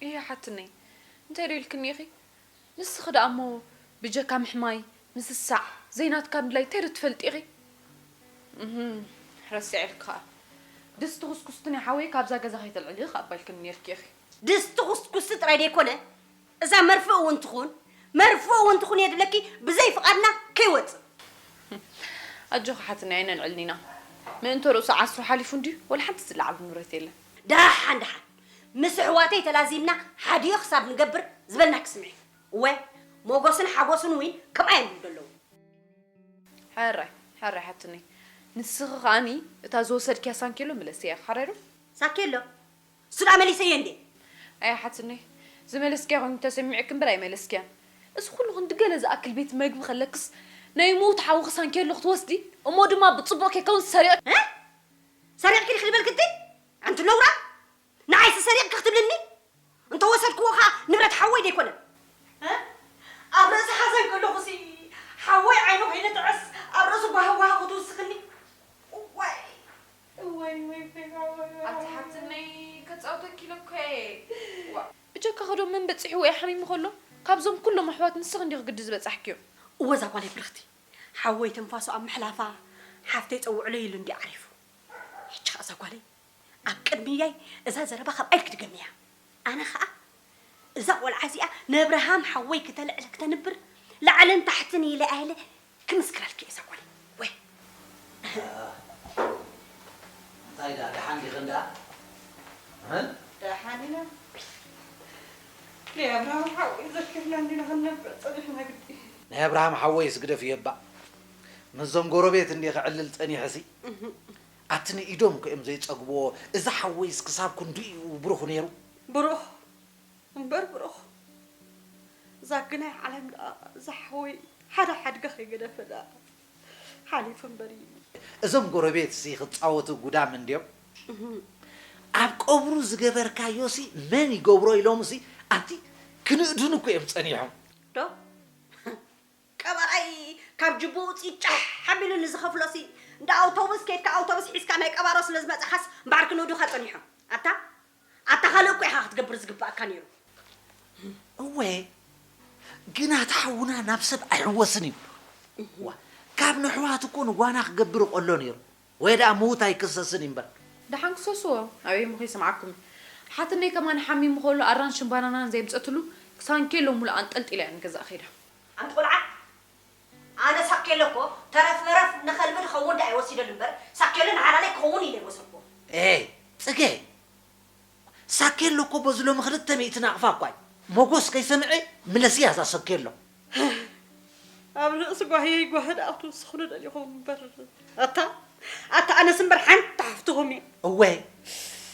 እየ ሓትነይ፣ እንታይ ዶ ኢልክኒ ኢኺ? ንስኺ ደኣ እሞ ብጀካ ምሕማይ፣ ምስሳዕ፣ ዘይናትካ ምድላይ እንታይ ዶ ትፈልጢ ኢኺ? እህም፣ ረሲዐልኪ ኸኣ። ድስቲ ኩስኩስቲ ናይ ሓወይ ካብዛ ገዛ ከይተልዕሊ ከኣ ኣባልክኒ ነይርኪ ኢኺ። ድስቲ ኩስኩስቲ ጥራይ ደይኮነ፣ እዛ መርፍእ እውን ትኹን፣ መርፍእ እውን ትኹን እየ ድብለኪ፣ ብዘይ ፍቓድና ከይወጽእ። ኣጆኺ ሓትነይ ኣይነልዕልን ኢና። ምእንተ ርእሱ ዓስሩ ሓሊፉ እንድዩ፣ ወላ ሓንቲ ዝለዓል ንብረት የለን። ደሓን ደሓን፣ ምስ ኣሕዋተይ ተላዚምና ሓዲኡ ክሳብ ንገብር ዝበልናኪ ስምዒ። እወ፣ ሞጎስን ሓጎስን እውን ከምኣ እዮም ዝብሉ ዘለዉ። ሕራይ፣ ሕራይ ሓትነይ። ንስኺ ከኣኒ እታ ዝወሰድክያ ሳንኬሎ ምለስያ፣ ሕራይ ዶ? ሳኬሎ? እሱ ደኣ መሊሰዮ እንዴ? ኣይ ሓትነይ፣ ዝመለስክያ ኮይኑ ተሰሚዑኪ እምበር ኣይመለስክያን። እዚ ኩሉ ክንዲ ገለ ዝኣክል ቤት መግቢ ከለክስ፣ ናይ ምዉት ሓውኺ ሳንኬሎ ክትወስዲ፣ እሞ ድማ ብጽቡቕ ከይከውን ሰሪቕ እ? ሰሪቕኪ ዲኺ ዝበልክቲ? ኣንቲ ነውራ! ንዓይሲ ሰሪቕኪ ክትብልኒ? እንተወሰድክዎ ኸኣ ንብረት ሓወይ ደይኮነን? እ? ኣብ ርእሲ ሓዘን ከለኹሲ ሓወይ ዓይኑ ከይንጥዕስ ኣብ ርእሱ ጓህጓህ ክትውስኽኒ? እዋይ፣ እዋይ፣ እዋይ፣ እዋይ፣ እዋይ፣ እዋይ። ኣቲ ሓትነይ ከጻውተኪ ኢለ እኮ እየ። ዋ። ብጀካ ከዶ መን በጺሕዎ እየ ሓሚሙ ከሎ? ካብዞም ኩሎም ኣሕዋት ንስኺ እንዲኺ ግዲ ዝበጻሕክዮ። እወ እዛ ጓለይ ብርኽቲ፣ ሓወይ ትንፋሱ ኣብ ምሕላፋ ሓፍተይ ጸውዕለይ ኢሉ እንዲ ዓሪፉ። ሕጂ ኸኣ እዛ ጓለይ ኣብ ቅድሚያይ እዛ ዘረባ ካብ ኣይልክ ድገምያ። ኣነ ኸኣ እዛ ቆልዓ እዚኣ ነብርሃም ሓወይ ክተልዕል ክተንብር ላዕልን ታሕትን ኢለ ኣየለ ክምስክረልኪ እየ እዛ ጓለይ። ወይ እንታይ ደኣ ደሓን ዲኽን ደኣ? እ? ደሓን ኢና። ናይ ኣብርሃም ሓወይ ዘኪርና እንዲና ክንነብዕ ጸኒሕና ግዲ። ናይ ኣብርሃም ሓወይስ ግደፍዮ እባ። ምስዞም ጎረቤት እንድየ ክዕልል ጸኒሐሲ። ኣቲ ንኢዶም እኮ እዮም ዘይጸግብዎ። እዚ ሓወይስ ክሳብ ክንድኡ እዩ ብሩኽ ነይሩ። ብሩኽ እምበር ብሩኽ። እዛ ግናይ ዓለም ደኣ፣ እዛ ሓወይ ሓደ ሓድጋ ከይገደፈ ደኣ ሓሊፉ እምበር እዩ። እዞም ጎረቤትሲ ክጻወቱ ጉዳም እንድዮም። ኣብ ቀብሩ ዝገበርካዮሲ መን ይገብሮ ኢሎምሲ ኣቲ ክንእድኑ እኮ እዮም ጸኒሖም። ዶ? ቀባራይ ካብ ጅቡኡ ውፅኢ ጫሕ ኣቢሉ ንዝኸፍሎሲ፣ እንዳ ኣውቶቡስ ከይድካ ኣውቶቡስ ሒዝካ ናይ ቀባሮ ስለ ዝመጻኻስ እምበኣር ክንእዱኻ ጸኒሖም። ኣታ፣ ኣታ ካልእ እኮ ኢኻ ክትገብር ዝግብኣካ ነይሩ። እወ፣ ግና እቲ ሓውና ናብ ሰብ ኣይሕወስን እዩ። ዋ፣ ካብ ንሕዋት እኮ ንጓና ክገብር ቆሎ ነይሩ። ወይ ደኣ ምዉት ኣይክሰስን እዩ እምበር። ደሓን ክሰስዎ፣ ኣበይ እሞ ከይሰምዓኩም። ሓትነይ ከማን ሓሚሙ ከሎ ኣራንሽን ባናናን ዘየምጸትሉ ሳንኬሎ ሙሉእ ኣንጠልጢላ እያ ንገዛእ ከይዳ። ኣንቲ ቆልዓ፣ ኣነ ሳኬሎ እኮ ተረፍ መረፍ ንኸልቢ ዝኸውን ደኣ እየ ወሲደሉ እምበር፣ ሳኬሎ ንሓላለይ ክኸውን ኢለ ኣይወሰድኩዎ። ኤይ፣ ጽገ፣ ሳኬሎ እኮ በዚ ሎሚ ክልተ ሚእቲ ናቕፋ እኳ እዩ። ሞጎስ ከይሰምዐ ምለስያ እዛ ሳኬሎ። ኣብ ርእሲ ጓህየይ ጓሂ ደኣ ክትውስኹሉ ደሊኹም እምበር። ኣታ፣ ኣታ ኣነስ እምበር ሓንቲ ሓፍትኹም እየ። እወ፣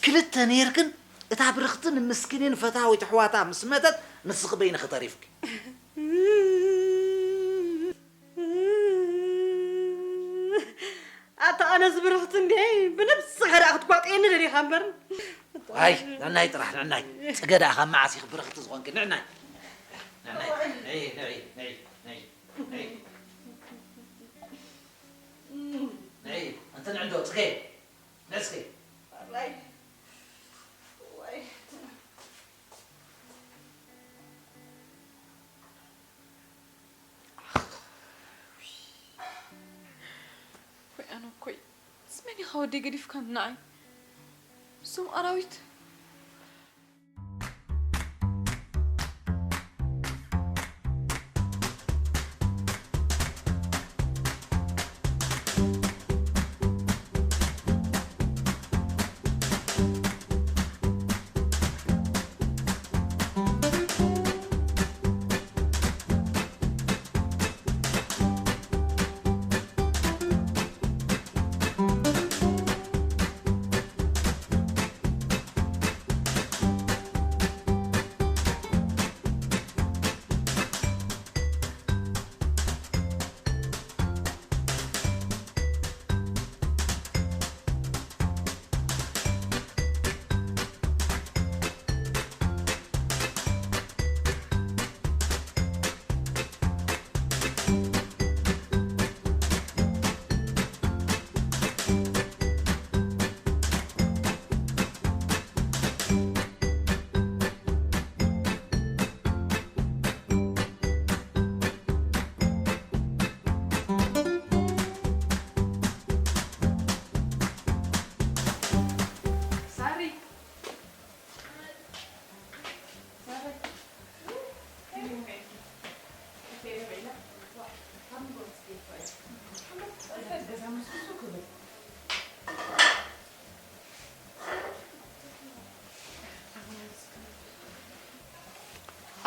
ክልተ ነይርክን፣ እታ ብርኽትን ምስኪንን ፈታዊት ኣሕዋታ ምስ መተት፣ ንስኺ በይንኺ ተሪፍኪ። ኣታ ኣነስ ብርኽቲ እንድየ፣ ብነብስኻ ደኣ ክትጓጥየኒ ደሊኻ እምበር። ኣይ፣ ንዕናይ ጥራሕ፣ ንዕናይ። ጽገ ደኣ ካብ መዓስ ኢኺ ብርኽቲ ዝኾንኪ? ንዕናይ። ንዕናይ። ንዒ፣ ንዒ፣ ንዒ፣ ንዒ፣ ንዒ። ንዒ፣ ኣንቲ ንዕዶ፣ ጽገ። ንዒ እስኪ። ዋይ። ዋይ። ወይ ኣነ እኮይ፣ ምስ መን ኢኻ ወደይ ገዲፍካኒ ንዓይ? እዞም ኣራዊት።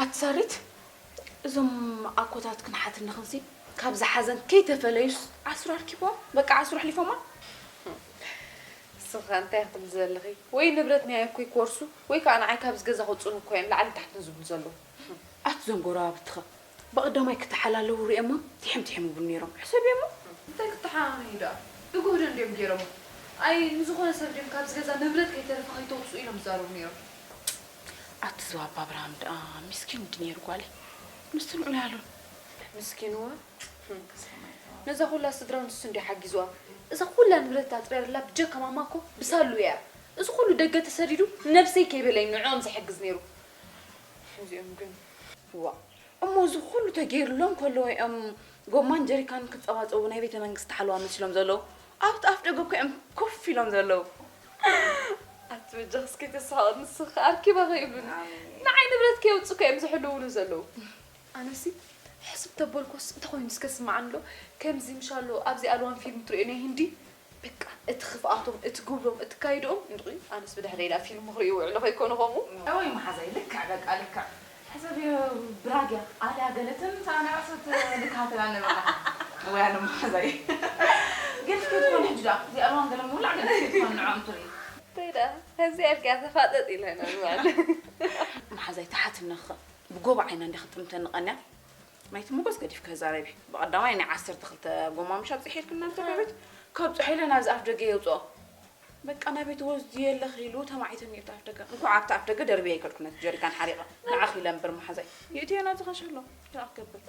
ኣቲ ሳሪት፣ እዞም ኣኮታትክን ሓትንኽንሲ ካብዚ ሓዘን ከይተፈለዩስ ዓስሩ ኣርኪቦም፣ በቃ ዓስሩ ኣሕሊፎማ። ንስኻ እንታይ ክትብሊ ዘለኺ? ወይ ንብረት ናይ ኣኮይ ክወርሱ ወይ ከዓ ንዓይ ካብዚ ገዛ ክውፅኡኒ እኮ እዮም ላዕልን ታሕትን ዝብሉ ዘለዉ። ኣቲ እዞም ጎረባብትኸ ብቐዳማይ ክተሓላለዉ ሪኦሞም ቲሕም ቲሕም ይብሉ ነይሮም። ሕሰብዮሞ። እንታይ ክተሓናነዩ ደኣ? ብጉህዶ እንድዮም ገይሮሞ። ኣይ ንዝኾነ ሰብ ድዮም ካብዚ ገዛ ንብረት ከይተረፈ ከይተውፅኡ ኢሎም ዝዛረቡ ነይሮም። ኣቲ እዚ ኣባ ኣብርሃም ደኣ ሚስኪን እንዲ ነይሩ ጓለይ። ንሱ ንዑ ያሉን። ምስኪንዋ። ነዛ ኩላ ስድራ ንሱ እንዲ ሓጊዝዋ። እዛ ኩላ ንብረት ኣጥሪያ ደላ ብጀካ ማማ እኮ ብሳሉ እያ። እዚ ኩሉ ደገ ተሰዲዱ ንነብሰይ ከይበለይ ንዕኦም ዝሕግዝ ነይሩ። እዚኦም ግን ዋ እሞ እዚ ኩሉ ተገይርሎም ከለዉ እዮም ጎማን ጀሪካን ክጸባጸቡ ናይ ቤተ መንግስቲ ሓለዋ መሲሎም ዘለዉ ኣብቲ ኣፍ ደገ እኮ እዮም ኮፍ ኢሎም ዘለዉ። ኣቲ በጃኽስ ከይተስሕቕኒ ንስኺ ኣርኪባ ከይብሉኒ ንዓይ ንብረት ከየውፅኡ እኮ እዮም ዝሕልዉኒ ዘለዉ። ኣነሲ ሕስብ ተበልኩስ እንተኾይኑስ ከስምዓኒ ዶ ከምዚ ምሻሎ ኣብዚኣ እዋን ፊልም ትሪኦ ናይ ህንዲ በቃ እቲ ክፍኣቶም እቲ ግብሮም እቲ ካይድኦም እንድዒ ኣነስ ብድሕረይ ዳ ፊልም ክሪኡ ውዕሎ ከይኮኑ ከምኡ። ኣወይ መሓዛይ ልክዕ በቃ ልክዕ ሕሰብ ብራግያ ኣልያ ገለትን ተናናቅሰት ልካተላ ነበራ ወይ ኣነ መሓዛይ ግን ክትኮን ሕጂ ዳ እዚኣ እዋን ገለ ምውላዕ ገለ ክትኮን ንዖም ትርኢ እንታይ ዳ ከምዚ ኣልካ ተፋጠጥ ኢለ ኢና ንባዕል መሓዛይ ተሓትነኸ ብጎባ ዓይና እንዲ ክጥምተኒ ቀንያ ማይቲ ሞጎስ ገዲፍካ ዛረቢ ብቐዳማይ ናይ ዓሰርተ ክልተ ጎማ ምሽ ኣብፅሐ ኢልክና ንተጋቤት ካብ ፅሐ ኢለ ናብዚ ኣፍ ደገ የውፅኦ በቃ ናበይ ትወስድዮ ኣለኺ ኢሉ ተማዒተኒ ኣብቲ ኣፍ ደገ። እንኳዕ ኣብቲ ኣፍ ደገ ደርብየ ኣይከድኩ ነቲ ጀሪካን ሓሪቐ ንዓኺ ኢለ እምበር መሓዛይ። የእትዮ ናብዚ ካሻ ኣሎ እንታይ ክገብር።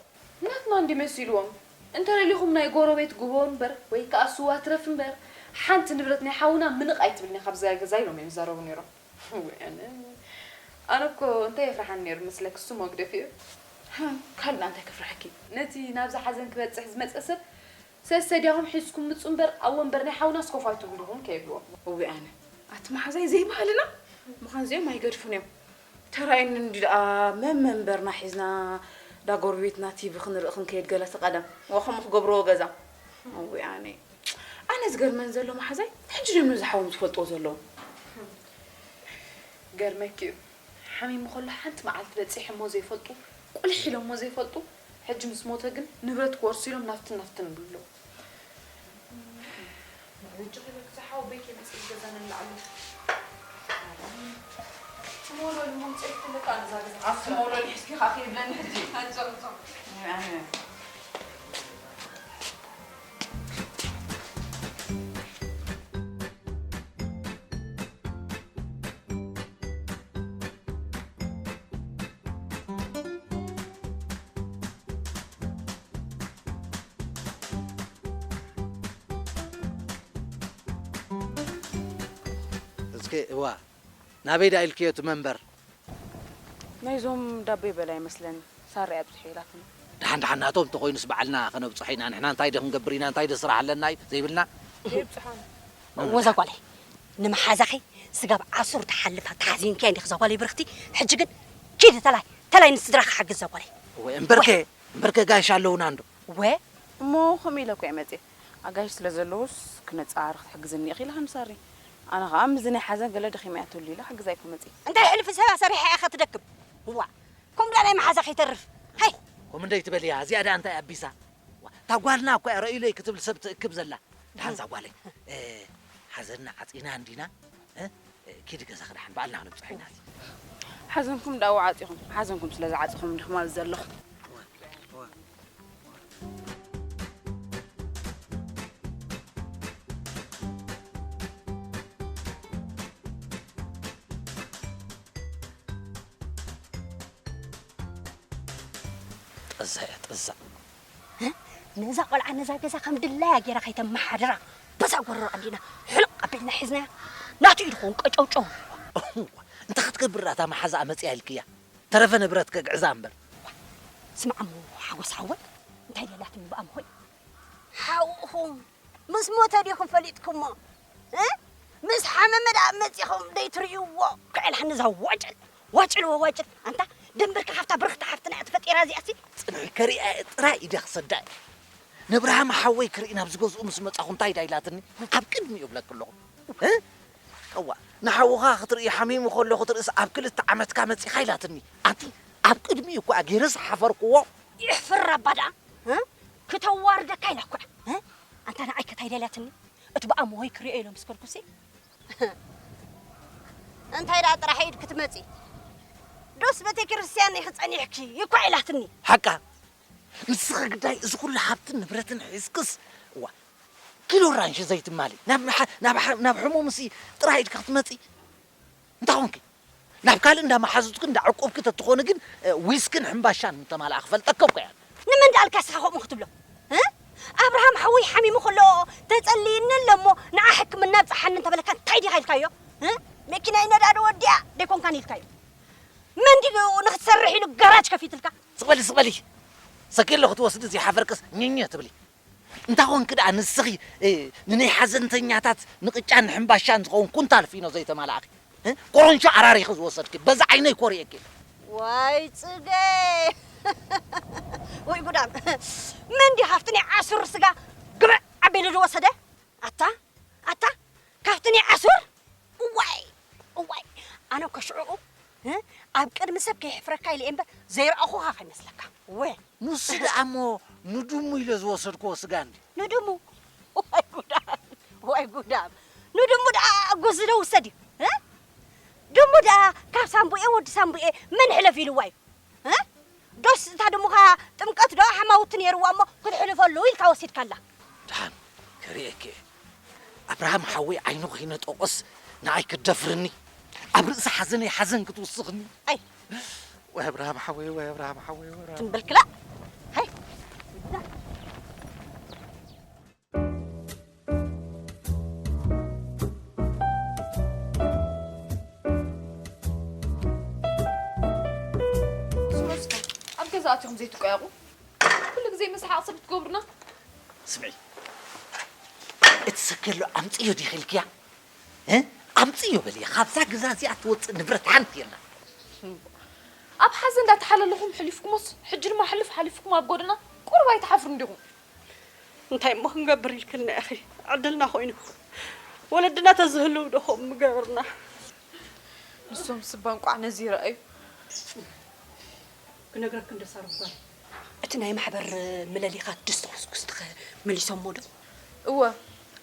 ናትና እንዲ መሲልዎም እንተደሊኹም ናይ ጎረቤት ግቦ እምበር ወይ ከኣ ስዋ ትረፍ እምበር ሓንቲ ንብረት ናይ ሓውና ምንቕ ኣይትብልን ኢኻ ኣብዛ ገዛ ኢሎም እዮም ዝዛረቡ ነይሮም። ውይ ኣነ ኣነ እኮ እንታይ የፍርሓኒ ነይሩ መስለኪ እሱ መግደፊ እዩ። ካልእ እንታይ ከፍርሐኪ? ነቲ ናብዛ ሓዘን ክበጽሕ ዝመጸ ሰብ ሰሰዲያኹም ሒዝኩም ምጹ እምበር ኣብ ወንበር ናይ ሓውናስ ኮፍ ኣይትብሉ ዲኹም ከይብልዎም። እውይ ኣነ ኣቲ መሓዛይ ዘይበሃልና ምዃን እዚኦም ኣይገድፉን እዮም። ተራእየኒ እንዲ ደኣ መመንበርና ሒዝና ዳ ጎረቤትና ቲቪ ክንርኢ ክንከይድ ገለ ተቐደም ወኸም ክገብርዎ ገዛ። እውይ ኣነ ኣነ ዝገርመን ዘሎ መሓዛይ ሕጂ ድዮም ነዚ ሓዎም ዝፈልጥዎ ዘለዉ። ገርመኪ እዩ ሓሚሙ ከሎ ሓንቲ መዓልቲ በፂሖሞ ዘይፈልጡ ቁልሕ ኢሎሞ ዘይፈልጡ ሕጂ ምስ ሞተ ግን ንብረት ክወርሱ ኢሎም ናፍትን ናፍትን ይብሉ ኣለዉ። ሕጂ ከይበልኪ ዝሓወይ ከይመፅእ ገዛ ንላዕሊ ትመውለሉ መምፅኦ ይፍለጥ ኣነ እዛ ገዛ ዓስር መውለሉ ሒዝኪ ከዓ ከይብለኒ ሕጂ ኣጆ ኣጆ ኣነ እስከ እዋ ናበይ ዳ ኢልክዮ እቲ መንበር? ናይዞም ዳቦይ በላ ይመስለኒ ሳራ እያ ኣብፅሑ ኢላትኒ። ደሓን ደሓን ናቶም እንተኾይኑስ ባዕልና ከነብፅሖ ኢና ንሕና እንታይ ዶ ክንገብር ኢና እንታይ ዶ ስራሕ ኣለና እዩ ዘይብልና። ዘይብፅሖም። እወ እዛ ጓለይ ንምሓዛኺ ስጋብ ዓሱር ትሓልፋ ተሓዚንክያ እንዲኺ እዛ ጓለይ ብርኽቲ። ሕጂ ግን ኪዲ ተላይ ተላይ ንስድራኺ ሓግዝ እዛ ጓለይ። እወ እምበርከ እምበርከ ጋይሽ ኣለውና እንዶ። እወ እሞ ከምኡ ኢለ እኮ እየ መፅየ። ኣጋይሽ ስለ ዘለዉስ ክነፃራርኽ ትሕግዝኒ ኢኺ ኢልካ ንሳሪ። ኣነ ኸዓ ምስዚ ናይ ሓዘን ገለ ደኺመ እያ ትህሉ ኢለ ክሕግዛ እየ እኮ መፅየ። እንታይ ሕልፊ ሰባ ሰሪሓ ኢኻ ትደክም? እዋ ከምኡ ደኣ ናይ መሓዛ ከይተርፍ። ሃይ! ከምኡ እንዶ ኣይትበልያ እዚኣ ደኣ እንታይ ኣቢሳ? እታ ጓልና እኮ እያ ረእዩለይ ክትብል ሰብ ትእክብ ዘላ። ደሓን እዛ ጓለይ ሓዘንና ዓፂና እንዲና ኪዲ ገዛኺ ደሓን በኣልና ክነብፅሖ ኢና። ሓዘንኩም ደኣ ወዓፂኹም ሓዘንኩም ስለ ዝዓፅኹም እንዲኹም ኣብዚ ዘለኹም። ጠዛ እያ ጠዛ። ነዛ ቆልዓ ነዛ ገዛ ከም ድላያ ገይራ ከይተመሓድራ በዛ ጎረሮ ኣንዲና ሕልቕ ኣቢልና ሒዝናያ ናቱ እዩ ድኸውን ቀጨውጨው። እንታይ ክትገብር እታ መሓዛኣ መፅያ ኢልክያ? ተረፈ ንብረት ከግዕዛ እምበር። ስማዕ እሞ ሓጎስ ሓወይ እንታይ ደላትኒ ብኣምሆይ ሓውኹም ምስ ሞተ ዲኹም ፈሊጥኩሞ? እ? ምስ ሓመመ ደኣ መጺኹም ደይትርእይዎ? ክዕልሓኒ እዛ ዋጭል ዋጭል ወዋጭል ኣንታ ደንበርካ ካብታ ብርኽቲ ሓፍትና እያ ተፈጢራ እዚኣሲ። ጽንሒ ከሪኣ እየ ጥራይ ኢደ ክሰዳ እየ። ነብርሃም ሓወይ ክርኢ ናብ ዝገዝኡ ምስ መጻኹ እንታይ ኢዳ ኢላትኒ ኣብ ቅድሚኡ እብለኪ ኣለኹ። እ? እዋ ንሓውኻ ክትርኢ ሓሚሙ ከሎ ክትርእስ ኣብ ክልተ ዓመትካ መጺኻ ኢላትኒ። ኣንቲ ኣብ ቅድሚኡ እኳ ገይረ ዝሓፈርክዎ። ይሕፍር ኣባ ደኣ፣ እ? ክተዋርደካ ኢላ እኳ፣ እ? ኣንታ ንዓይ ከ እንታይ ደልያትኒ? እቲ ብኣሞሆይ ክሪኦ ኢለ ምስ ከድኩሲ። እንታይ ደኣ ጥራሕ ኢድ ክትመጺ? ዶስ ቤተ ክርስቲያን ኢኺ ጸኒሕኪ? ይኳ ኢላትኒ። ሓቃ። ንስኺ ግዳይ እዚ ኩሉ ሃብትን ንብረትን ሒዝክስ፣ እዋ፣ ኪሎ ራንሺ ዘይትማሊ፣ ናብ መሓ-፣ ናብ ሓ-፣ ናብ ሕሙምሲ ጥራይ ኢድኪ ክትመጺ? እንታይ ኾንኪ? ናብ ካልእ እንዳ መሓዙትኪ እንዳ ዕቁብኪ ተትኾኒ ግን፣ እ፣ ዊስክን ሕምባሻን ምተማልኣ ክፈልጠካ እኮ እያ። ንመን ደኣልካ እስኻ ከምኡ ክትብሎ? እ? ኣብርሃም ሓወይ ሓሚሙ ከሎ ተጸልይኒ ኣሎ እሞ ንዓ ሕክምና ኣብጽሓኒ እንተበለካ እንታይ ዲኻ ኢልካዮ? እ? መኪናይ ነዳዲ ወዲኣ ደይኮንካን ኢልካዮ? መን ድዩ ንኽትሰርሕ ኢሉ ጋራጅ ከፊትልካ? ስቕ በሊ፣ ስቕ በሊ። ሰኪሎ ክትወስዲ ዘይሓፈርክስ ኝኝ ትብሊ። እንታ ኾንኪ ደኣ ንስኺ፣ እ፣ ንናይ ሓዘንተኛታት ንቕጫን ንሕምባሻን ዝኸውን ኩንታል ፊኖ ዘይተማላእኺ? እ? ኮረንሾ ኣራሪኺ ዝወሰድኪ፣ በዛ ዓይነይ ኮሪኤኪ። ዋይ ጽገ! ወይ ጉዳም! መን ድዩ ሃፍቲ ናይ ዓሱር ስጋ ግብዕ ኣቢሉ ዝወሰደ? ኣታ፣ ኣታ፣ ካብቲ ናይ ዓሱር? እዋይ፣ እዋይ፣ ኣነ እኮ ሽዑኡ፣ እ፣ ኣብ ቅድሚ ሰብ ከይሕፍረካ ኢለ እየ እምበር ዘይረኣኹኻ ከይመስለካ። ወ-፣ ንሱ ደኣ እሞ ንድሙ ኢለ ዝወሰድክዎ ስጋ እንድዩ። ንድሙ? ዋይ ጉዳም፣ ዋይ ጉዳም። ንድሙ ደኣ ጉዚ ዶ ውሰድ እዩ? እ? ድሙ ደኣ ካብ ሳምቡኤ ወዲ ሳምቡኤ መን ሕለፍ ኢልዋ እዩ? እ? ዶስ እታ ድሙኻ ጥምቀት ዶ ሓማውቲ ነይርዋ እሞ ክትሕልፈሉ ኢልካ ወሲድካላ? ደሓን ከርእየኪ እየ። ኣብርሃም ሓወይ ዓይኑ ከይነጠቖስ ንዓይ ክትደፍርኒ፣ ኣብ ርእሲ ሓዘነይ ሓዘን ክትውስኽኒ። ኣይ። ወይ ኣብርሃም ሓወይ፣ ወይ ኣብርሃም ሓወይ፣ ወይ ኣብርሃም። ትም በል ክላእ። ሃይ። ስሙስከ፣ ኣብ ገዛ ኣቲኹም ዘይትቆያቑ? ኩሉ ግዜ መስሓቕ ሰብ ትገብሩና። ስምዒ፣ እቲ ሰኬሎ ኣምጽዮ ዲኺ ኢልክያ? እ? ኣምጽዮ በልያ፣ ካብዛ ገዛ እዚኣ ትወጽእ ንብረት ሓንቲ የላ። ኣብ ሓዘን እንዳተሓላለኹም ሕሊፍኩሞስ፣ ሕጂ ድማ ሕልፍ ሓሊፍኩም ኣብ ጎደና ቁሩብ ኣይትሓፍሩን ዲኹም? እንታይ እሞ ክንገብር ኢልክልና ኢኺ? ዕድልና ኮይኑ። ወለድና ተዝህልው ዶ ከምኡ ምገበርና? ንሶም ስባ እንቋዕ ነዚ ይረኣዩ። ክነግረኪ እንዶ ሳሮን ጓል፣ እቲ ናይ ማሕበር ምለሊኻት ድስቲ ኩስኩስቲ ኸ መሊሶሞ ዶ? እወ፣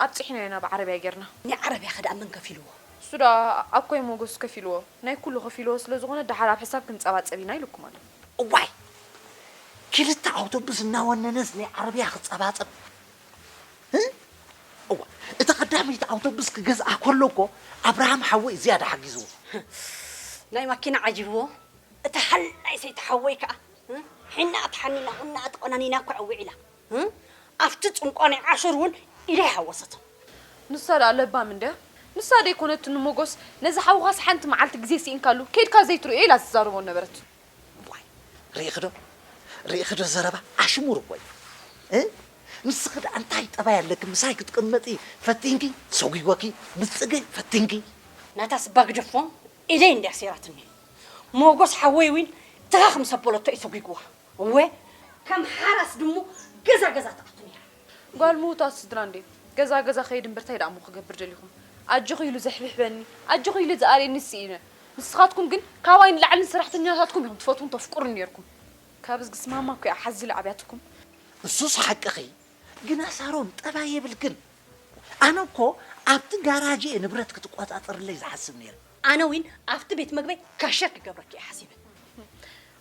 ኣብጺሕናዮ ኢና ብዓረብያ ጌርና። ናይ ዓረብያ ኸ ደኣ መን ከፊልዎ? እሱ ደኣ ኣኮይ ሞገስ ከፊልዎ። ናይ ኩሉ ከፊልዎ ስለ ዝኾነ ደሓር ኣብ ሕሳብ ክንጸባጸብ ኢና ኢሉኩም ኣሎ። እዋይ! ክልተ ኣውቶቡስ እናወነነስ ናይ ዓረብያ ክጸባጸብ? እ? እዋ፣ እታ ቀዳመይቲ ኣውቶቡስ ክገዝኣ ከሎ እኮ ኣብርሃም ሓወይ ዝያዳ ሓጊዝዎ። ናይ ማኪና ዓጂብዎ፣ እታ ሓላይ ሰይቲ ሓወይ ከኣ፣ እ? ሒና ተሓኒና፣ ቁና ተቆናኒና እኮ ዕዊዕ ኢላ። እ? ኣብቲ ጽንቋ ናይ ዓሽር እውን ኢደይ ሓወሰቶ። ንሳ ደኣ ለባም እንድያ። ንሳ ደይኮነትን ንሞጎስ፣ ነዚ ሓውኻስ ሓንቲ መዓልቲ ግዜ ስኢንካሉ፣ ኬድካ ዘይትርእዮ ኢላ ትዛረቦ ነበረት። ዋይ፣ ርኢኺ ዶ? ርኢኺ ዶ ዘረባ? ኣሽሙር እኮ እዩ። እ? ንስኺ ደኣ እንታይ ጠባይ ኣለኪ? ምሳይ ክትቅመጢ ፈቲንኪ፣ ሰጒጓኪ፣ ምስ ጽገ ፈቲንኪ። ናታ ስባ ግደፎ፣ ኢደይ እንድያ ሴራትኒ። ሞጎስ ሓወይ እውን ትኻ ምስ ኣበለቶ እዩ ሰጒግዋ። እወ፣ ከም ሓራስ ድሙ ገዛ ገዛ ትኣቱ ነይራ። ጓል ምዉታት ስድራ እንዴ? ገዛ ገዛ ኸይድ እምበር ታይ ደኣ እሞ ክገብር ደሊኹም? ኣጆኺ ኢሉ ዘሕብሕበኒ፣ ኣጆኺ ኢሉ ዝኣልየኒ ስኢነ። ንስኻትኩም ግን ካባይ ንላዕሊ ንሰራሕተኛታትኩም ኢኹም ትፈትዉን ተፍቅሩን ነይርኩም። ካብ እዝግስ ማማ እኮ እያ ሓዚላ ዓብያትኩም። እሱስ ሓቅኺ፣ ግና ሳሮን ጠባይ የብልክን። ኣነ እኮ ኣብቲ ጋራጅ እየ ንብረት ክትቆጻጸርለይ ዝሓስብ ነይረ። ኣነ ዊን ኣብቲ ቤት መግበይ ካሸር ክገብረኪ እየ ሓሲበ።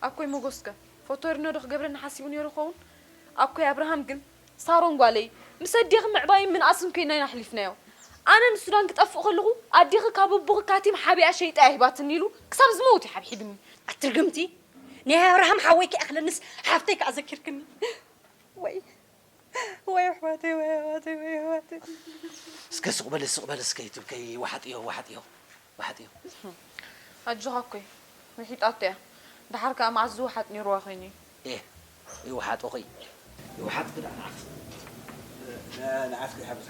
ኣኮይ ሞጎስከ ፎቶሪኖ ዶ ክገብረኒ ሓሲቡ ነይሩ ይኸውን? ኣኮይ ኣብርሃም ግን ሳሮን ጓለይ፣ ምስ ኣዴኺ ምዕባይን ምንኣስን ኮይና ኢና ኣሕሊፍናዮ። ኣነ ንሱዳን ክጠፍእ ከለኹ፣ ኣዴኺ ካብ ኣቦኺ ካቲም ሓቢኣ ሸይጣ እያ ሂባትኒ ኢሉ ክሳብ ዝመውት እዩ ሓብሒብኒ። ኣትርግምቲ፣ ናይ ኣብርሃም ሓወይ ከይኣኽለንስ ሓፍተይ ከኣ ዘኪርክኒ። ወይ፣ ወይ ኣሕዋተይ፣ ወይ ኣሕዋተይ፣ ወይ ኣሕዋተይ። እስከ ስቕ በሊ፣ ስቕ በሊ እስከ ይትብከይ፣ ዋሓጥዮ፣ ዋሓጥዮ። ዋሓጥዮ። ኣጆኻ ኣኮይ፣ ውሒጣቶ እያ። ደሓር ከኣ መዓስ ዝወሓጥ ነይርዋ ኮይኑ እዩ። ኤህ፣ ይውሓጦኺ። ይውሓጥኪ ደኣ ንዓኺ። ንዓትኪ ይሓብስ።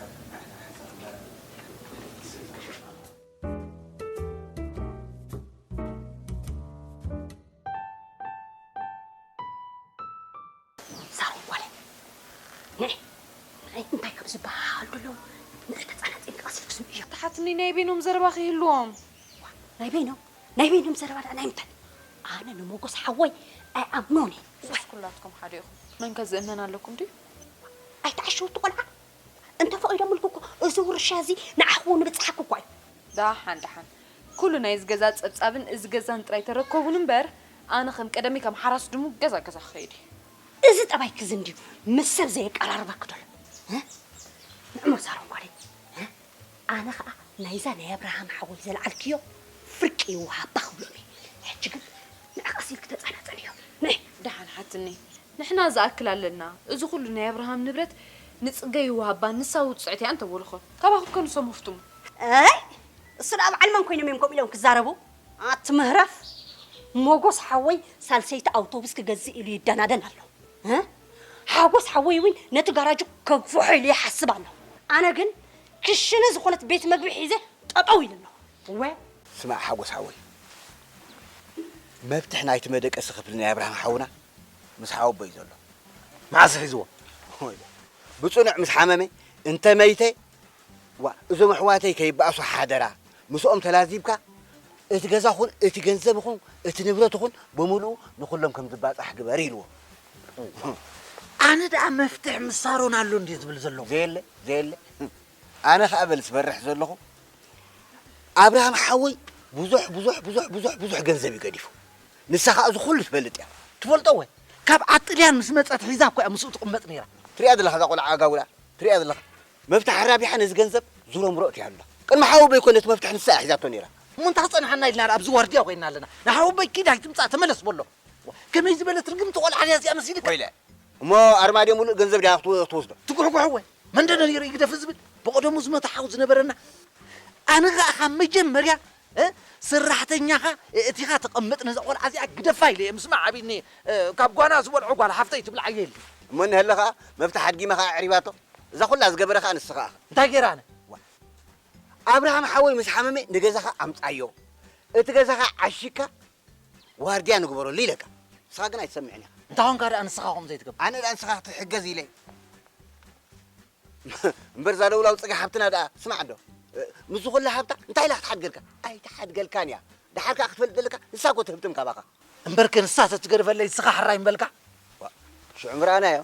ሳሮን ጓለይ፣ ንዒ፣ ንዒ፣ እንታይ ከም ዝበሃል ዘሎ ንዒ፣ ተጸናጺንኪ ቀስ ኢልኪ ስምዕዮ። ተሓትኒ ናይ በይኖም ዘረባ ከይህልዎም። ዋ፣ ናይ በይኖም? ናይ በይኖም ዘረባ ደኣ ናይ ምንታይ? ኣነ ንሞጎስ ሓወይ ኣይኣምኖን እየ። ሱስ ኩላትኩም ሓደ ኢኹም። መን ከ ዝእመን ኣለኩም ድዩ? ኣይትዓሽውቲ ቆልዓ። እንተፈቒዶምልኩ እኮ እዚ ውርሻ እዚ ንዓኹ እውን ንብጽሓኩ እኳ እዩ። ደሓን ደሓን። ኩሉ ናይዚ ገዛ ጸብጻብን እዚ ገዛን ጥራይ ተረከቡን እምበር፣ ኣነ ከም ቀደመይ ከም ሓራስ ድሙ ገዛ ገዛ ክኸይድ እየ። እዚ ጠባይኪ እዚ እንድዩ ምስ ሰብ ዘየቀራርበኪ ዘሎ። እ? ንዕሞ ሳሮን ጓለይ። እ? ኣነ ኸኣ ናይዛ ናይ ኣብርሃም ሓወይ ዘልዓልክዮ ፍርቂ ይወሃባ ክብሎም እየ። ሕጂ ግን ንዕቐስ ኢልኪ ተጸናጸንዮ። ንዒ። ደሓን ሓትኒ፣ ንሕና ዝኣክል ኣለና። እዚ ኩሉ ናይ ኣብርሃም ንብረት ንጽገ ይወሃባ፣ ንሳ ውጽዕቲ እያ እንተበሉኸ? ካባኹም ከ ንሶም ሃፍትሙ። ኣይ፣ እሱ ደኣ በዓል መን ኮይኖም እዮም ከምኡ ኢሎም ክዛረቡ? ኣቲ ምህረፍ፣ ሞጎስ ሓወይ ሳልሰይቲ ኣውቶቡስ ክገዝእ ኢሉ ይደናደን ኣሎ። እ? ሓጎስ ሓወይ እውን ነቲ ጋራጁ ከግፍሖ ኢሉ ይሓስብ ኣሎ። ኣነ ግን ክሽነ ዝኾነት ቤት መግቢ ሒዘ ጠጠው ኢለ ኣለኹ። እወ። ስማዕ ሓጎስ ሓወይ፣ መፍትሕ ናይቲ መደቀሲ ክፍሊ ናይ ኣብርሃም ሓውና ምስ ሓወቦይ ዘሎ። መዓስ ሒዝዎ? ወይ፣ ብጽኑዕ ምስ ሓመመ፣ እንተ መይተ፣ ዋ፣ እዞም ኣሕዋተይ ከይበኣሱ ሓደራ፣ ምስኦም ተላዚብካ፣ እቲ ገዛ ኹን፣ እቲ ገንዘብ ኹን፣ እቲ ንብረት ኹን ብምሉኡ ንኹሎም ከም ዝባጻሕ ግበር ኢልዎ። ኣነ ደኣ መፍትሕ ምስ ሳሮን ኣሎ እንድየ ዝብል ዘለኹ። ዘየለ፣ ዘየለ። ኣነ ኸኣ በል ዝፈርሕ ዘለኹ፣ ኣብርሃም ሓወይ ብዙሕ፣ ብዙሕ፣ ብዙሕ፣ ብዙሕ፣ ብዙሕ ገንዘብ እዩ ገዲፉ። ንሳ ኸኣ እዚ ኹሉ ትፈልጥ እያ። ትፈልጦ ወይ? ካብ ኣጥልያን ምስ መጸት ሒዛ እኮ እያ ምስኡ ትቕመጥ ነይራ። ትሪኣ ዘለኻ እዛ ቆልዓ ኣጋውላ፣ ትሪኣ ዘለኻ። መፍትሕ ኣራቢሓ ነዚ ገንዘብ ዙሮ ምሮ እትያ ኣላ። ቅድሚ ሓወቦይ እኮ ነቲ መፍትሕ ንሳ እያ ሒዛቶ ነይራ። እሞ እንታይ ክጸንሓና ኢልና ደኣ ኣብዚ ዋርድያ ኮይንና ኣለና? ንሓወቦይ ኪድ ኣይትምጻእ ተመለስ በሎ። ከመይ ዝበለት ርግምቲ ቆልዓ ድያ እዚኣ መሲልካ? ወይለ። እሞ ኣርማድዮ ሙሉእ ገንዘብ ድያ ክትወ-፣ ክትወስዶ? ትጉሕጉሕ ወይ? መን ደሎ ነይሩ ይግደፍ ዝብል? ብቐደሙ ዝመቶ ሓው ዝነበረና። ኣነ ኸኣ ካብ መጀመርያ፣ እ፣ ሰራሕተኛኻ እቲኻ ተቐምጥ ነዛ ቆልዓ እዚኣ ግደፋ ኢለ እየ። ምስማዕ ኣቢኒ፣ እ፣ ካብ ጓና ዝበልዖ ጓል ሓፍተይ ትብልዓዮ የለ። እሞ እንሀለ ኸኣ መፍትሕ ኣድጊመ ኸኣ ኣዕሪባቶ። እዛ ኹላ ዝገበረ ኸኣ ንስኻ ኢኻ። እንታይ ገይረ ኣነ? ዋ። ኣብርሃም ሓወይ ምስ ሓመመ ንገዛኻ ኣምጻዮ። እቲ ገዛኻ ዓሺካ ዋርድያ ንግበረሉ ኢለካ። ንስኻ ግን ኣይትሰምዕን ኢኻ። እንታይ ኾንካ ደኣ ንስኻ ከምኡ ዘይትገብር? ኣነ ደኣ ንስኻ ክትሕገዝ ኢለ። እምበር እዛ ደውላው ጽገ ሓብትና ደኣ ስማዕ ዶ? ምስዚ ኩላ ሃብታ እንታይ ኢላ ክትሓድገልካ? ኣይትሓድገልካን እያ። ደሓር ከኣ ክትፈልጥ ዘለካ ንሳ እኮ ትህብትም ካባኻ። እምበርከ ንሳ ተትገድፈለይ ንስኻ ሕራይ ምበልካ? ዋ፣ ሽዑ ምረኣናዮ።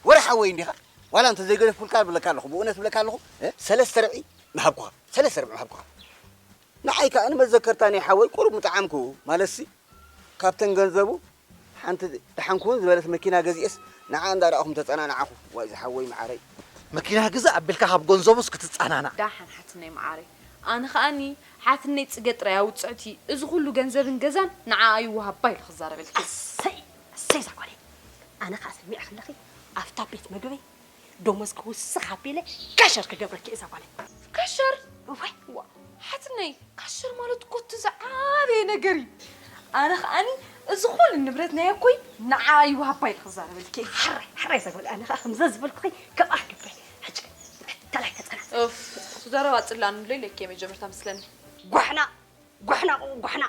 ወረ ሓወይ እንዲኻ? ዋላ እንተ ዘይገደፍኩልካ እብለካ ኣለኹ፣ ብእውነት እብለካ ኣለኹ፣ እ፣ ሰለስተ ርብዒ ምሃብኩኻ። ሰለስተ ርብዒ ምሃብኩኻ። ንዓይ ከኣ ንመዘከርታ ናይ ሓወይ ቁሩብ ምጠዓምኩ፣ ማለትሲ፣ ካብተን ገንዘቡ ሓንቲ ደሓን ክውን ዝበለት መኪና ገዚኤስ ንዓ እንዳረኣኹም ተጸናናዓኹ። ዋይ ዝሓወይ መዓረይ። መኪና ግዛእ ኣቢልካ ካብ ገንዘቡስ ክትጸናናዕ። ዳሓን ሓትነይ መዓረይ። ኣነ ከኣኒ ሓትነይ ጽገ ጥራይ ኣውጽዕቲ፣ እዚ ኩሉ ገንዘብን ገዛን ንዓኣ ይወሃባ ኢሉ ክዛረበልኪ። ኣሰይ፣ ኣሰይ እዛ ጓለይ። ኣነ ከኣ ሰሚዐ ከለኺ ኣብታ ቤት መግበይ ደሞዝ ክውስኽ ኣቢለ ከሸር ክገብረኪ እዛ ጓለይ። ከሸር? እዋይ። ዋ፣ ሓትነይ፣ ከሸር ማለት እኮ እቲ ዝዓበየ ነገር እዩ። ኣነ ከኣኒ እዚ ኩሉ ንብረት ናይ ኣኮይ ንዓ ይወሃባ ኢለ ክዛረበልኪ እየ። ሕራይ፣ ሕራይ እዛ ጓለይ። ኣነ ከኣ ከምዘ ዝበልኩኺ ከምኣ ክገብረ። ሕጂ ግን ተላይ ተጸናት። ኡፍ፣ እሱ ዘረባ ጽላን ብሎ ኢለኪ እየ መጀመርታ መስለኒ። ጓሕና፣ ጓሕና፣ ጓሕና።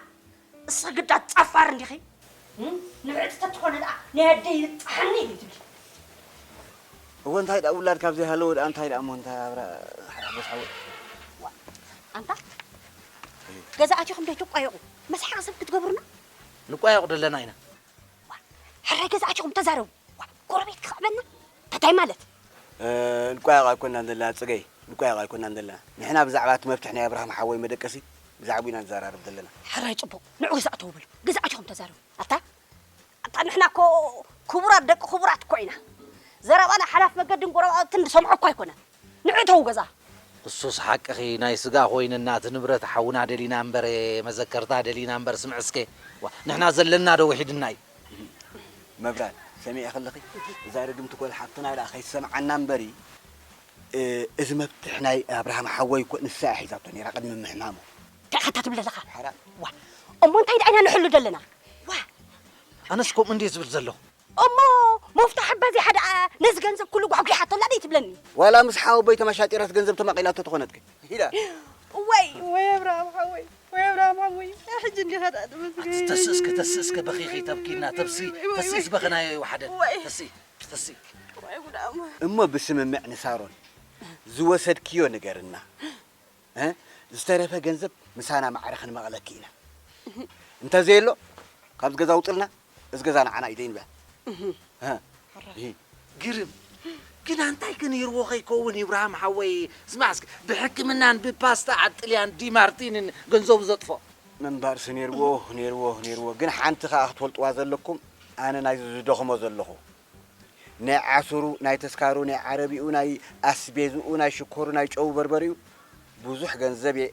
እስኺ ግዳ ጸፋር እንዲኺ? እም? ንብዕቲ ተትኾነ ደኣ ናይ ኣደይ ይብጽሓኒ ኢኺ ትብሊ። እወ፣ እንታይ ደኣ ውላድ ካብ ዘይሃለወ ደኣ እንታይ ደኣ እሞ እንታይ ኣብራ ሓጎስ ሓወ። ዋ፣ ኣንታ ገዛ ኣቲኹም ዶ ትቋየቑ? መስሓቂ ሰብ ክትገብሩና? ንቋየቕ ደለና ኢና። ዋ፣ ሕራይ ገዛ ኣቲኹም ተዛረቡ። ዋ፣ ጎረቤት ክኽዕበና? እንታይ ማለት? እ፣ ንቋየቕ ኣይኮናን ዘለና ጽገይ፣ ንቋየቕ ኣይኮናን ዘለና። ንሕና ብዛዕባ እቲ መፍትሕ ናይ ኣብርሃም ሓወይ መደቀሲ ብዛዕባኡ ኢና ንዘራረብ ዘለና። ሕራይ ጽቡቕ፣ ንዑ ግዛእ ተው በሉ። ግዛእ ኣቲኹም ተዛረቡ። ኣታ፣ ኣታ ንሕና እኮ ክቡራት ደቂ ክቡራት እኮ ኢና። ዘረባና ሓላፍ መገድን ጎረባብትን ዝሰምዖ እኮ ኣይኮነን። ንዑ ተው ገዛ። እሱስ ሓቅኺ፣ ናይ ስጋ ኮይንና እቲ ንብረት ሓውና ደሊና እምበር፣ መዘከርታ ደሊና እምበር፣ ስምዒ እስከ። ዋ፣ ንሕና ዘለና ዶ ውሒድና እዩ? መብራት፣ ሰሚዐ ከለኺ፣ እዛ ርግምቲ ጓል ሓፍትና ደኣ ከይሰምዓና እምበሪ፣ እ፣ እዚ መፍትሕ ናይ ኣብርሃም ሓወይ እኮ ንሳ እያ ሒዛቶ ነይራ ቅድሚ ምሕማሙ። እንታይ ኢኻ ትብል ዘለኻ? ሓራ። ዋ፣ እሞ እንታይ ደኣ ኢና ንሕሉ ዘለና? ዋ። ኣነስ ከምኡ እንድየ ዝብል ዘለኹ። እሞ መፍትሕ ኣባዚሓ ደኣ ነዚ ገንዘብ ኩሉ ጓሕጒሓቶ ኣላ ደይ ትብለኒ? ዋላ ምስ ሓወቦይ ተመሻጢራት ገንዘብ ተማቒላቶ ተኾነትከ? ኢላ። ወይ፣ ወይ ኣብርሃም ሓወይ፣ ወይ ኣብርሃም ሓወይ፣ ሕጂ እንዲኻ ደኣ ትመስገን። ኣቲ ተስእ እስከ፣ ተስእ እስከ፣ በኺኺ ተብኪና፣ ተብሲ፣ ወይ፣ ወይ፣ ተስእስ ወይ። በኸናዮ ይወሓደን። ወይ። ተስኢ፣ ተስኢ። ወይ ጉድ ኣሞ። እሞ ብስምምዕ ንሳሮን ዝወሰድክዮ ንገርና። እ? ዝተረፈ ገንዘብ ምሳና ማዕረ ክንመቕለኪ ኢና። እንተዘየሎ፣ ካብዚ ገዛ ውፅልና፣ እዚ ገዛ ንዓና እዩ ዘይንበል። እህ። እህ። እህ። ግርም። ግን ኣንታይ ከ ነይርዎ ከይከውን፣ ኢብራሂም ሓወይ? ስማዕ እስኪ፣ ብሕክምናን ብፓስታ ዓጥልያን ዲማርቲንን ገንዘቡ ዘጥፎ። ምንባርሲ ነይርዎ፣ ነይርዎ፣ ነይርዎ። ግን ሓንቲ ከኣ ክትፈልጥዋ ዘለኩም፣ ኣነ ናይዚ ዝደኽሞ ዘለኹ። ናይ ዓስሩ፣ ናይ ተስካሩ፣ ናይ ዓረቢኡ፣ ናይ ኣስቤዝኡ፣ ናይ ሽኮሩ፣ ናይ ጨው በርበሪኡ ብዙሕ ገንዘብ እየ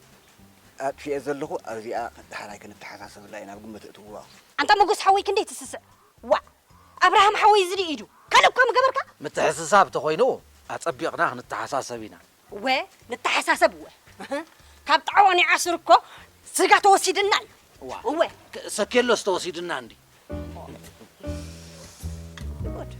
ኣጥፊኤ ዘለኹ። ኣብዚኣ ደሓራይ ክንተሓሳሰብላ ኢና፣ ኣብ ግምት እትውዋ። ኣንታ መጎስ ሓወይ ክንደይ ትስስዕ? ዋእ! ኣብርሃም ሓወይ እዚ ድዩ ኢዱ? ካልእ እኳ ምገበርካ? ምትሕስሳብ ተኾይኑ ኣጸቢቕና ክንተሓሳሰብ ኢና። እወ፣ ንተሓሳሰብ እወ። ካብ ጣዕዋ ናይ ዓስር እኮ ስጋ ተወሲድና እዩ። እዋ። እወ። ክ-፣ ሰኬሎስ ተወሲድና እንዲ። ጉድ።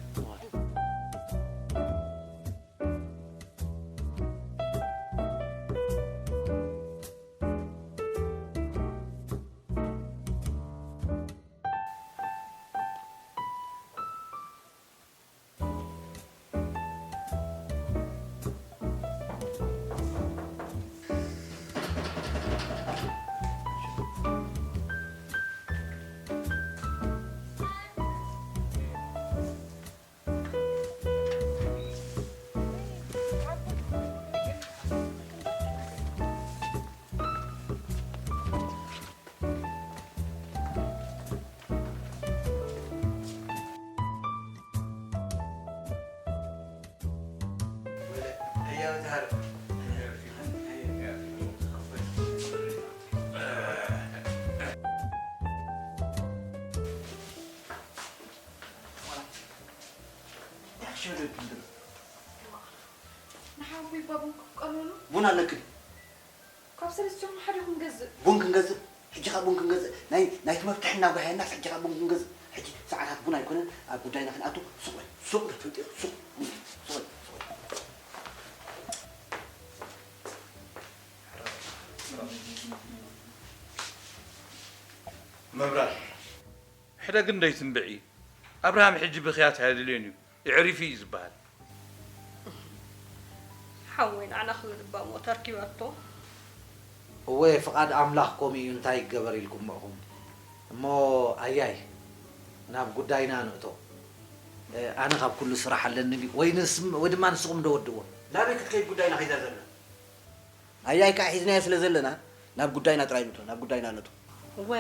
ንሓወይ ባቡን ክቀበሉ ቡን ኣለክን። ካብ ሰለስቲኦም ሓደ ክንገዝእ። ቡን ክንገዝእ? ሕጂ ኸኣ ቡን ክንገዝእ? ናይ፣ ናይቲ መፍትሒ እናጓየናስ ሕጂ ኸኣ ቡን ክንገዝእ? ሕጂ ሰዓታት ቡን ኣይኮነን፣ ኣብ ጉዳይና ክንኣቱ። ሱቕ በል፣ ሱቕ በል፣ ፍንጢር፣ ሱቕ፣ ሱቕ በል፣ ሱቕ በል። መብራህቲ፣ ሕደግ እንዶ ኣይትንብዒ። ኣብርሃም ሕጂ ብኽያት ኣየድልዮን እዩ፣ የዕሪፉ እዩ ዝበሃል። ሓወይ ንዓና ክብል እባ ሞት ኣርኪባቶ። እወ፣ ፍቓድ ኣምላኽ ከምኡ እዩ፣ እንታይ ይገበር ኢልኩም እኹም። እሞ ኣያይ፣ ናብ ጉዳይና ንእቶ። እ፣ ኣነ ካብ ኩሉ ስራሕ ኣለኒ ድዩ? ወይ ንስም-፣ ወይ ድማ ንስኹም ዶ ወድእዎ? ናበይ ክትከይድ ጉዳይና ሒዛ ዘላ? ኣያይ ከዓ ሒዝናዮ ስለ ዘለና፣ ናብ ጉዳይና ጥራይ ንእቶ፣ ናብ ጉዳይና ንእቶ። እወ፣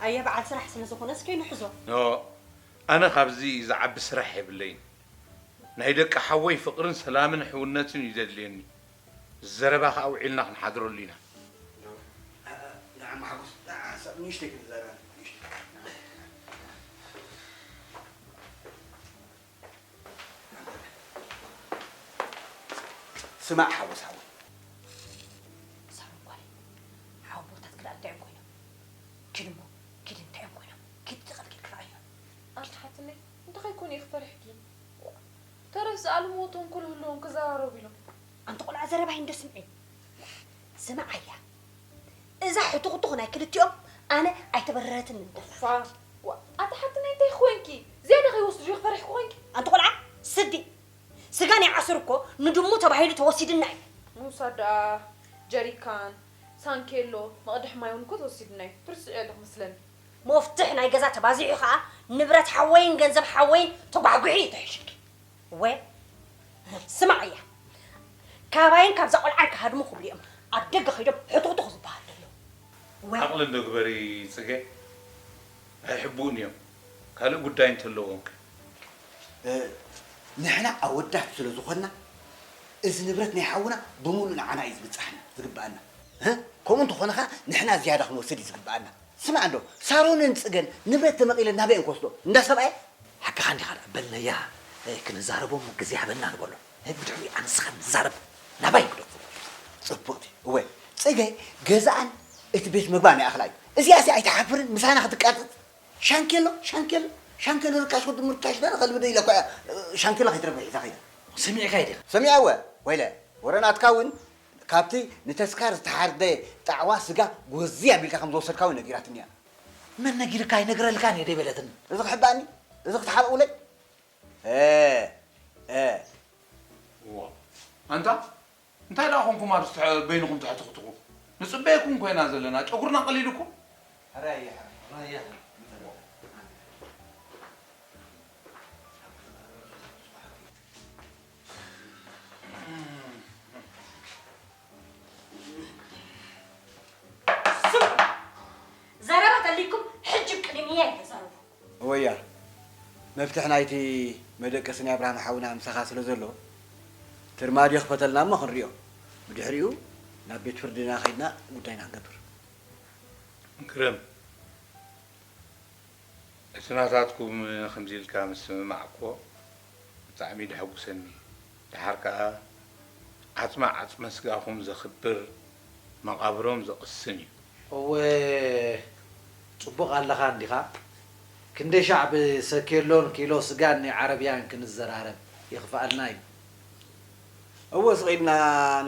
ኣያ በዓል ስራሕ ስለ ዝኾነስ ከይንሕዞ። ኖ፣ ኣነ ካብዚ ዝዓቢ ስራሕ የብለይን። ናይ ደቂ ሓወይ ፍቕርን ሰላምን ሕውነትን እዩ ዘድልየኒ። ዘረባ ከዓ ውዒልና ክንሓድረሉ ኢና። ንዓ፣ ንዓ፣ ሓጎስ፣ ንዓ፣ ሓሳብ ንእሽተይ ክንዛረብ፣ ንእሽተይ። ስማዕ ሓጎስ ሓወይ። ሳሮን ጓለይ፣ ሓወቦታትኪ ደኣ እንታይ እዮም ኮይኖም? ኪድ እሞ፣ ኪድ እንታይ እዮም ኮይኖም? ኪድ ተቐልቂልኪ ረኣዮም። ኣንቲ ሓትነይ፣ እንታይ ከይኮኑ እየ ክፈርሕኪ? ተረፍ ዝኣልምዎ ተንኮል ህልዎም ክዘራረቡ ኢሎም። ኣንቲ ቆልዓ ዘረባይ እንዶ ስምዒ። ስምዓያ። እዛ ሕቱኽቱኽ ናይ ክልቲኦም ኣነ ኣይተበረረትንን ደላ። ፋ፣ ዋ፣ ኣንቲ ሓትነይ እንታይ ኮይንኪ? ዝያዳ ከይወስዱ ዲኺ ፈሪሕኪ ኮይንኪ? ኣንቲ ቆልዓ፣ ስዲ። ስጋ ናይ ዓስር እኮ ንድሙ ተባሂሉ ተወሲድና እዩ። ምውሳድ ደኣ ጀሪካን፣ ሳንኬሎ፣ መቕድሒ ማይ እውን እኮ ተወሲድና እዩ። ትርስዕዮ ኣለኺ መስለኒ። መፍትሕ ናይ ገዛ ተባዚሑ ኸኣ ንብረት ሓወይን ገንዘብ ሓወይን ተጓሕጉሒ እዩ ተሒሹልኪ። እወ፣ ስማዕያ፣ ካባይን ካብዛ ቆልዓን ክሃድሙ ክብሉ እዮም ኣብ ደገ ከይዶም ሕቱኽቱኽ ዝበሃል ዘሎ። እወ። ዓቕሊ እንዶ ግበሪ ጽገ፣ ኣይሕብኡን እዮም። ካልእ ጉዳይ እንተለዎም ከ? እ፣ ንሕና ኣወዳት ስለ ዝኾንና፣ እዚ ንብረት ናይ ሓውና ብምሉእ ንዓና እዩ ዝብጻሕና፣ ዝግብኣና። እ፣ ከምኡ እንተኾነ ኸኣ ንሕና ዝያዳ ክንወስድ እዩ ዝግብኣና። ስማዕ እንዶ፣ ሳሮንን ጽገን ንብረት ተመቒለን ናበይ እየን ክወስዶ? እንዳ ሰብኣየን? ሓቅኻ እንዲኻ ደኣ፣ በል ነያ፣ እ፣ ክንዛረቦም ግዜ ሃበና ንበሎ። እ፣ ብድሕሪኡ ኣነ ንስኻ ንዛረብ። ናባይ እንግዶ። ጽቡቕቲ። እወ፣ ጽገ ገዛኣን እቲ ቤት መግባን ይኣኽላ እዩ። እዚኣሲ ኣይትሓፍርን? ምሳና ክትቃጸጽ? ሻንኬሎ፣ ሻንኬሎ፣ ሻንኬሎ ርካሽ ወዲ ምርካሽ ዳር ኸልቢ ዶ ኢለ እኮ እያ፣ እ፣ ሻንኬሎ ከይትረብሕ ሒዛ ኸይዳ። ሰሚዕካ ኢኻ? ሰሚዐ እወ። ወይለ፣ ወረ ናትካ እውን ካብቲ ንተስካር ዝተሓርደ ጣዕዋ ስጋ ጎዚ ኣቢልካ ከም ዝወሰድካ እውን ነጊራትኒ እያ። መን ነጊርካ? ኣይነግረልካን እየ ደይበለትኒ። እዚ ክሕባእኒ? እዚ ክትሓብኡለይ? እ፣ እ። እዋ። ኣንታ፣ እንታይ ደኣ ኾንኩም ኣብዚ ትሕ-፣ በይንኹም ተሕትኽትኹ? ንጽበየኩም ኮይና ዘለና፣ ጨጉርና ቀሊሉኩም? ሕራይ፣ ሕራይ። ስምዑ፣ ዘረባ ተልይኩም ሕጂ ቅድሚያ ይተዛረቡ። እወያ፣ መፍትሕ ናይቲ መደቀሲ ናይ ኣብርሃም ሓውና ምሳኻ ስለ ዘሎ፣ ትርማድዮ ክፈተልና እሞ ክንሪኦ። ብድሕሪኡ ናብ ቤት ፍርድና ከይድና ጉዳይና ክንገብር። ግርም፣ እቲ ናታትኩም ከምዚ ኢልካ ምስምማዕኮ ብጣዕሚ ደሐጉሰኒ። ደሓር ከኣ ዓጽማ ዓጽመ ስጋኹም ዘኽብር፣ መቓብሮም ዘቕስን እዩ። እወ፣ ጽቡቕ ኣለኻ እንዲኻ። ክንደይ ሻዕ ብሰኬሎን ኪሎ ስጋን ናይ ዓረብያን ክንዘራረብ ይኽፍኣልና እዩ። እወ፣ ስቕ ኢልና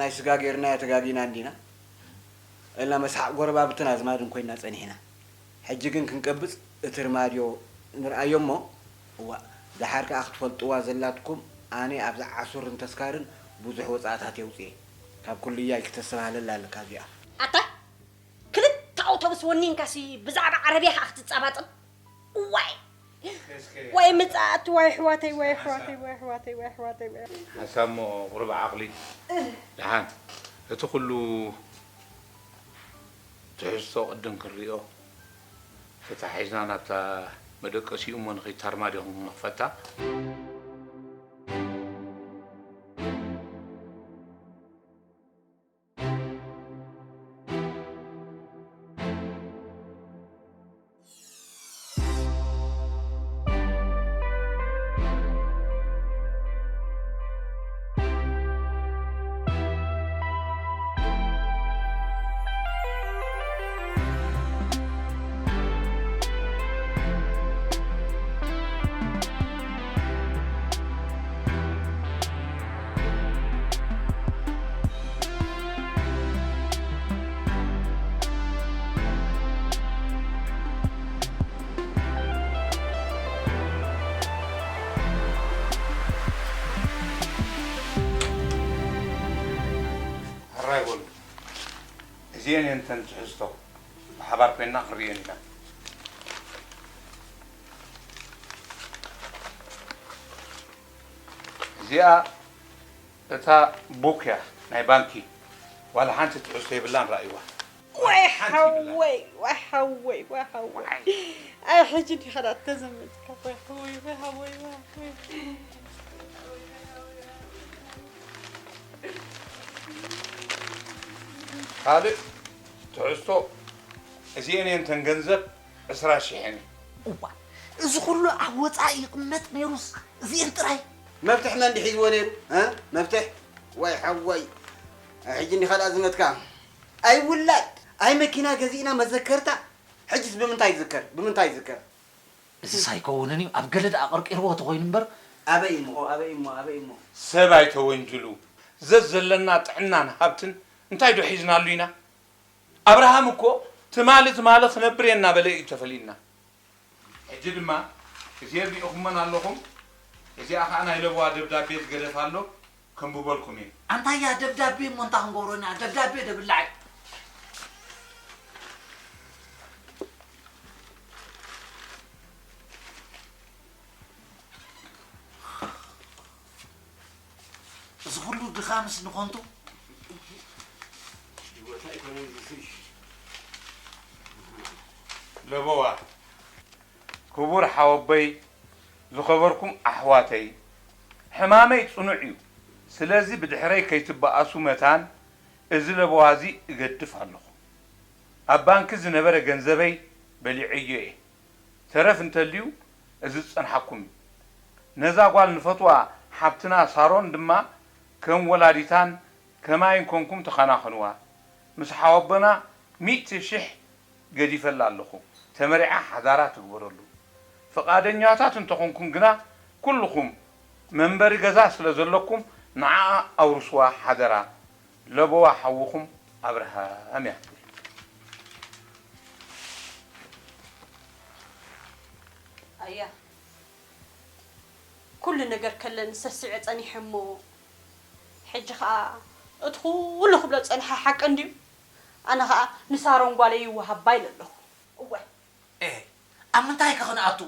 ናይ ስጋ ጌርናዮ ተጋጊና እንዲና። ኢልና መስሓቕ ጎረባብትን ኣዝማድን ኮይና ጸኒሕና። ሕጂ ግን ክንቀብጽ እቲ ርማድዮ ንርኣዮ እሞ፣ እዋእ፣ ደሓር ከኣ ክትፈልጥዋ ዘላትኩም ኣነ ኣብዚ ዓሱርን ተስካርን ብዙሕ ወጻእታት የውጽኤ። ካብ ኩልያይ ክተስተባህለላ ኣለካ እዚኣ። ኣታ ክልተ ኣውቶቡስ ወኒንካሲ ብዛዕባ ዓረብያ ከኣ ክትጻባጽብ? ዋይ! ዋይ ምጽኣት፣ ዋይ ኣሕዋተይ፣ ዋይ ኣሕዋተይ፣ ዋይ ኣሕዋተይ፣ ዋይ ኣሕዋተይ፣ ዋይ ኣሕዋተይ። ሓንሳብ እሞ ቁሩብ ዓቕሊ። ደሓን፣ እቲ ኩሉ ትሕዝቶ ቅድም ክንሪኦ፣ ተታሒዝና ናብታ መደቀሲኡ እሞ ንኸይድ፣ ታርማ ዲኹም ንኽፈታ? ሕራይ በሉ። እዚኤን እየን እተን ትሕዝቶ። ብሓባር ኮይንና ክንርእየን ኢና። እዚኣ እታ ቡክ እያ ናይ ባንኪ። ዋላ ሓንቲ ትሕዝቶ የብላን፣ ረኣይዋ። ወይ ሓንቲ የብላን። ሓወይ፣ ወይ ሓወይ፣ ወይ ሓወይ። ኣይ ሕጂ እንዲኻ ደኣ ተዘመትካ፣ ወይ ሓወይ፣ ወይ ሓወይ፣ ወይ ሓወይ። ካልእ ትሕዝቶ እዚኤን እየን እተን ገንዘብ ዕስራ ሽሕ እየን። እዋ፣ እዚ ኩሉ ኣብ ወጻኢ ይቕመጥ ነይሩስ እዚኤን ጥራይ? መፍትሕ መን ድዩ ሒዝዎ ነይሩ? እ? መፍትሕ? ወይ ሓወይ። ሕጂ እንዲኻ ደኣ ዝመትካ። ኣይ ውላድ፣ ኣይ መኪና ገዚእና መዘከርታ። ሕጅስ ብምንታይ ይዝከር? ብምንታይ ይዝከር? እዚስ ኣይከውንን እዩ። ኣብ ገለ ደኣ ቀርቂርዎ ተኾይኑ እምበር። ኣበይ እሞ፣ ኣበይ እሞ፣ ኣበይ እሞ? ሰብ ኣይተወንጅሉ። ዘዘለና ጥዕናን ሃብትን እንታይ ዶ ሒዝናሉ ኢና? ኣብርሃም እኮ ትማሊ ትማሊ ክነብር እየ እናበለ እዩ ተፈሊዩና። ሕጂ ድማ እዚኤን ርኢኹመን ኣለኹም። እዚኣ ኸዓ ናይ ለበዋ ደብዳቤ ዝገደፋ ኣሎ፣ ከንብበልኩም እየ። ኣንታያ ደብዳቤ እሞ እንታይ ክንገብሮ ኢና? ደብዳቤ ደብላዕ እዩ። እዚ ኩሉ ድኻምስ ንኾንቱ? ለበዋ፣ ክቡር ሓወቦይ፣ ዝኸበርኩም ኣሕዋተይ፣ ሕማመይ ጽኑዕ እዩ። ስለዚ ብድሕረይ ከይትበኣሱ መታን እዚ ለበዋ እዚ እገድፍ ኣለኹ። ኣብ ባንኪ ዝነበረ ገንዘበይ በሊዐዮ እየ። ተረፍ እንተልዩ፣ እዚ ዝጸንሓኩም እዩ። ነዛ ጓል ንፈትዋ ሓብትና ሳሮን ድማ ከም ወላዲታን ከማይን ኮንኩም ተኸናኸንዋ። ምስ ሓወቦና ሚእቲ ሽሕ ገዲፈላ ኣለኹ። ተመሪዓ ሓዳራ ትግበረሉ። ፍቓደኛታት እንተኾንኩም ግና፣ ኩልኹም መንበሪ ገዛ ስለ ዘለኩም፣ ንዓኣ ኣውርስዋ ሓደራ። ለበዋ ሓውኹም ኣብርሃም እያ። ኣያ፣ ኩሉ ነገር ከለኒ ሰሲዐ ጸኒሐ እሞ፣ ሕጂ ኸኣ እቲ ኩሉ ክብሎ ጸኒሐ ሓቂ እንድዩ? ኣነ ኸኣ ንሳሮን ጓለይ ይወሃባ ኢለ ኣለኹ። እወ። ኤህ፣ ኣብ ምንታይ ከ ክንኣቱ?